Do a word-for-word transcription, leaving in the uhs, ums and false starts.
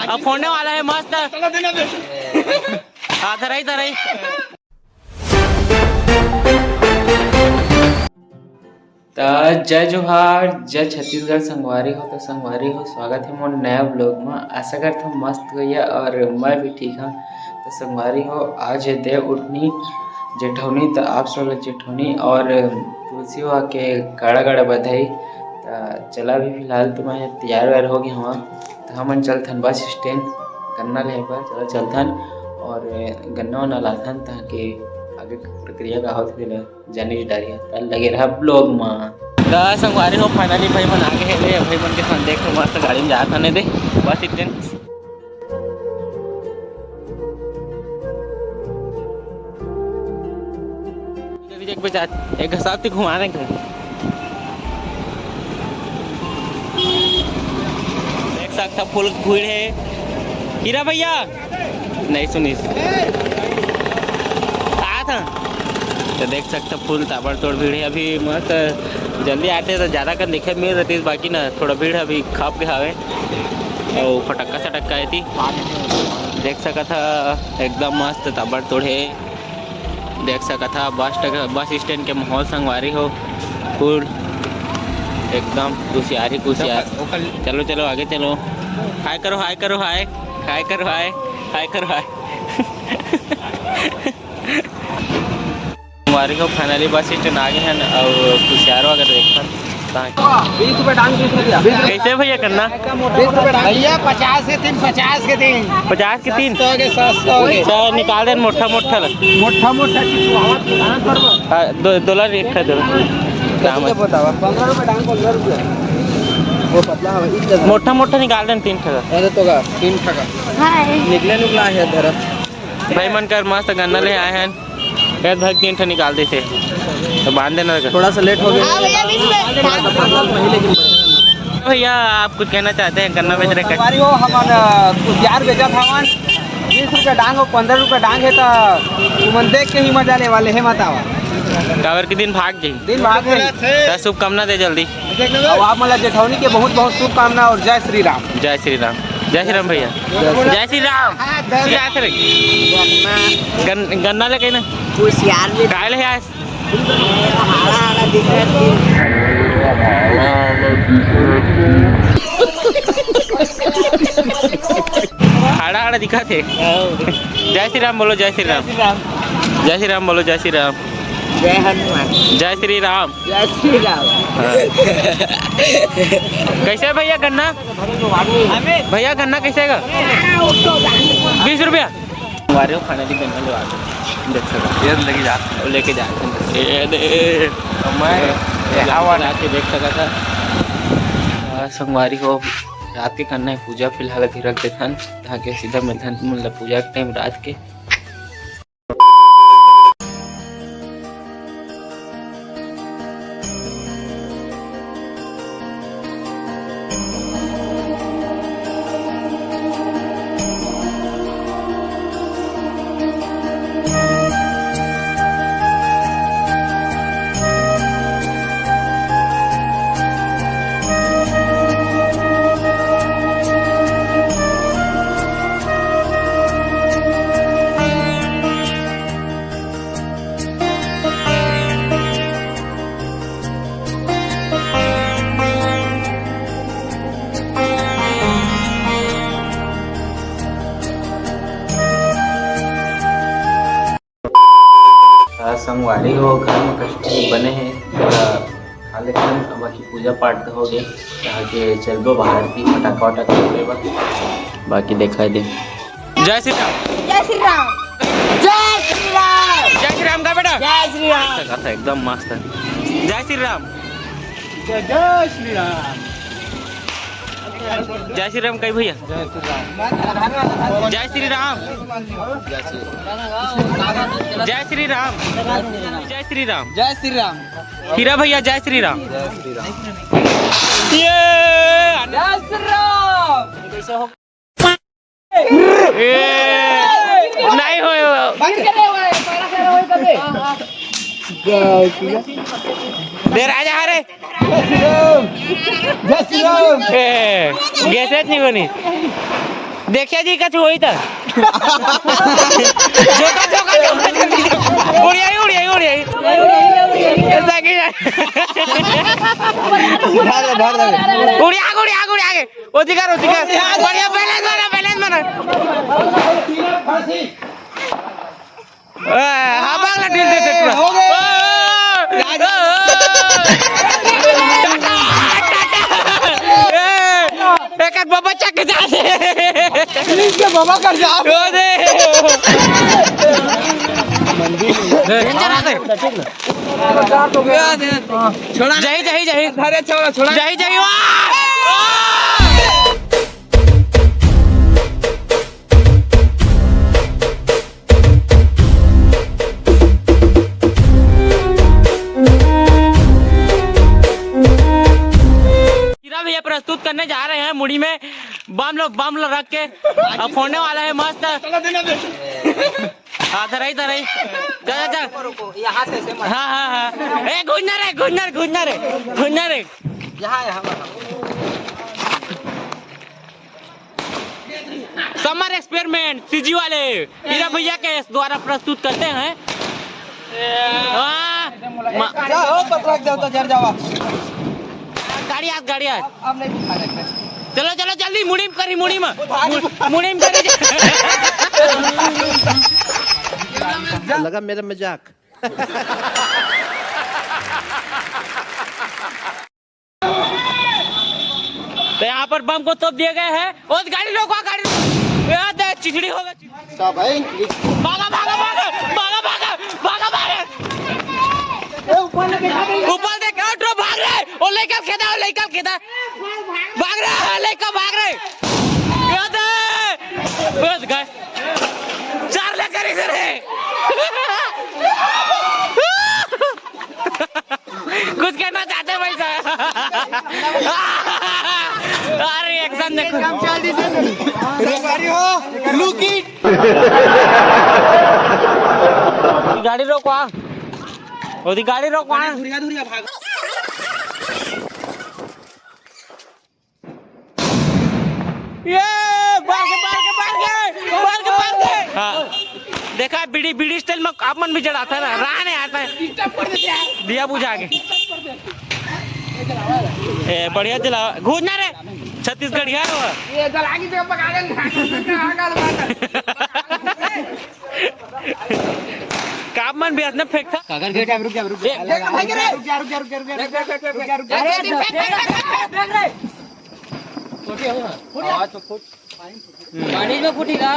अब फोड़ने वाला है मस्त। हाँ, धराई, धराई। त जय जोहार, जय छत्तीसगढ़ संगवारी हो। त संगवारी हो, स्वागत है मोर नया vlog में। आशा करथों मस्त होइहा और मैं भी ठीक हूँ। त संगवारी हो, आज है देव उठनी जेठौनी, त आप सब ला जेठौनी और तुलसी हुआ के गाड़ा गाड़ा बधाई। त चला, अभी फिलहाल तो मैं तैयार वैयार हो गया हूँ, त हमन चलथन बस स्टैंड गन्ना ले बर। चला चलथन और गन्ना वन्ना लाथन, ताकि आगे प्रक्रिया का होथे तेला जाने डारिया। त लगे रहा vlog मा। त संगवारी हो, finally भाई मन आगे हे रे। भाई मन के संग देख मस्त गाड़ी में जात हने दे बस स्टैंड। देख बे, एक घसात घुमाने के। देख सकता full भीड़ है। हीरा भैया नहीं सुनिस। आत हन। त देख सकता full ताबड़तोड़ भीड़ है। अभी मस्त जल्दी आते त ज्यादा कन दिखे मिल रही, बाकी ना थोड़ा भीड़ अभी खप के हावे। अउ फटक्का सटक्का एती देख सकत ह, एकदम मस्त ताबड़तोड़ है। देख सकत ह बस स्टैंड, बस स्टैंड के माहौल संगवारी हो, full एकदम कुसियार ही कुसियार। चलो चलो आगे चलो, हाय करो, हाय करो, हाय, हाय करो, हाय, हाय करो, हाय। संगवारी हो, finally बस स्टैंड आ गए हैं। अउ कुसियार वगैरह देखथन। बीस रुपए डांग, बीस रुपया। कैसे भैया करना? बीस रुपए डांग। भैया, पचास के तीन, पचास के तीन। पचास के तीन? सस्ता हो गया, सस्ता हो गया। सर, निकाल दे मोटा मोटा लग। मोटा मोटा चीज हुआ, हुआ, हुआ, हुआ। हाँ, दो, दो लाख एक है, दो लाख। कैसे बतावा? पंद्रह रुपए डांग, पंद्रह रुपए। वो पतला है, इतना। मोटा मोटा निकाल दे, तीन ठगा। अरे तो का, तीन ठगा। निकले निकला है धरा। भाई मन कर मस्त गन्ना ले आए हैं। यार भाई तीन ठो निकाल देते तो बांध देना। थोड़ा सा लेट हो गया। हाँ भैया, बीस रुपए। भैया, आप कुछ कहना चाहते हैं गन्ना बेच रहे? संगवारी हो, हमन कुसियार बेचत हवन। बीस रुपए डांग और पंद्रह रुपए डांग है, तो तुमन देख के ही मजा ले वाले है, मत आवा। काबर के दिन भाग जाही। दिन भाग जाही। तो शुभकामना दे जल्दी। अउ आप मन ला जेठौनी के बहुत बहुत शुभकामना और जय श्री राम। जय श्री राम। जय श्री राम भैया। जय श्री राम। जय श्री राम। गन-, गन्ना ले कहीं ना। कुसियार में काय ले आए? हाड़ा हाड़ा दिखत हे। हाड़ा हाड़ा दिखत हे। जय श्री राम बोलो, जय श्री राम। जय श्री राम बोलो, जय श्री राम। जय हनुमान। जय श्री राम। जय श्री राम। हाँ। कैसे है भैया गन्ना? भैया गन्ना कैसे है? बीस रुपया। हमारे वो खाने की गन्ना लेवा दो। देख सका। ये लेके जा। वो लेके जा। ये दे। मैं यहाँ वाला। आके देख सका था। आ, संगवारी हो, रात के करना है पूजा, फिलहाल अभी रख देथन, ताकि सीधा मिलथन तुमन ला पूजा के टाइम रात के। आ, संगवारी हो, घर में कचौड़ी बने हे, थोड़ा खा लेथन। अब बाकी पूजा पाठ तो हो गए, यहाँ के चलबो बाहर भी फटाका वटाका फोड़े बर, बाकी दिखाई दे। जय श्री राम। जय श्री राम। जय श्री राम। जय श्री राम का बेटा। जय श्री राम। एकदम मस्त है। जय श्री राम। जय, जय श्री राम। जय श्री राम कही भैया। जय श्री राम। जय श्री राम। जय श्री राम। जय श्री राम। हीरा भैया, जय श्री राम। जय श्री राम। ये जय श्री राम। ए, नहीं होय। दे राजा हरे। जय श्री राम। ए, गैसेज नहीं बनी। देखिए जी, कछु होई था। झोंका, झोंका, झोंका, झोंका। उड़ियाई, उड़ियाई, उड़ियाई। ऐसा की ना। भाग ले, भाग ले। उड़िया, उड़िया, उड़िया। अधिकार, अधिकार। बढ़िया, balance बना, balance बना। ए, हाँ, भाग ले, ढील दे दे पूरा। हो गए। ए, ए, ए। ए, एक आध बाबा चक जा दे। इसके बाबा कर जा। हो दे। मंदिर। छोड़ा दे। छोड़ा। जय, जय, जय। अरे, छोड़ा, छोड़ा। जय, जय, वाह। वाह। हीरा भैया प्रस्तुत करने जा रहे हैं मुड़ी में बम लो, बम लो रख के। अब फोड़ने वाला है मस्त। हाँ, धराई, धराई। जा, जा, जा। रुको, रुको, यहाँ से ऐसे मत। हाँ, हाँ, हाँ। ए, घुन्ना रे, घुन्ना रे, घुन्ना रे, घुन्ना रे। यहाँ, यहाँ, यहाँ। समर एक्सपेरिमेंट सीजी वाले हीरा भैया के द्वारा प्रस्तुत करते हैं। हाँ, मा- जा हो, पतरा के देवता, जर जावा। गाड़ी आ, गाड़ी आ। अब नहीं दिखा रहे। चलो, चलो, जल्दी मुड़ी में करी, मुड़ी में। मुड़ी में करी। लगा मेरा मजाक। तो यहाँ पर बम को तोप दिए गए हैं। ओ, गाड़ी रोको, गाड़ी। ए, दे, चिचड़ी होगा। सब है। भागा, भागा, भागा, भागा, भागा, भागा, भागा। ऊपर देख, ऑटो भाग रहे। ओ, लइका खेदा, ओ, लइका खेदा। भाग रहे हैं, लइका भाग रहे। ए, दे। बस गए। चार लेकर इधर है। कुछ कहना चाहते हैं भाई साहब? अरे, एक्शन देखो। गाड़ी हो, लुक इट। गाड़ी रोकवा। ओदी गाड़ी रोकवा। धुरिया, धुरिया भाग। ये, मार के, मार के, मार के, मार के, मार के। हाँ। देखा, बीड़ी, बीड़ी स्टाइल में आप मन भी जलाता ना, राह नहीं आता है। दिया बुझा के। ए, बढ़िया जला, घूमना रे, छत्तीसगढ़िया हो। ये जला के जगह पका के। का आप मन भी असने फेंकता। काकर गेट। रुक जा, रुक जा, रुक जा, रुक जा, रुक जा, रुक जा, रुक जा, रुक जा, रुक जा, रुक जा। अरे, फेंक, फेंक, फेंक, फेंक, फेंक रे। पानी में फूटेगा।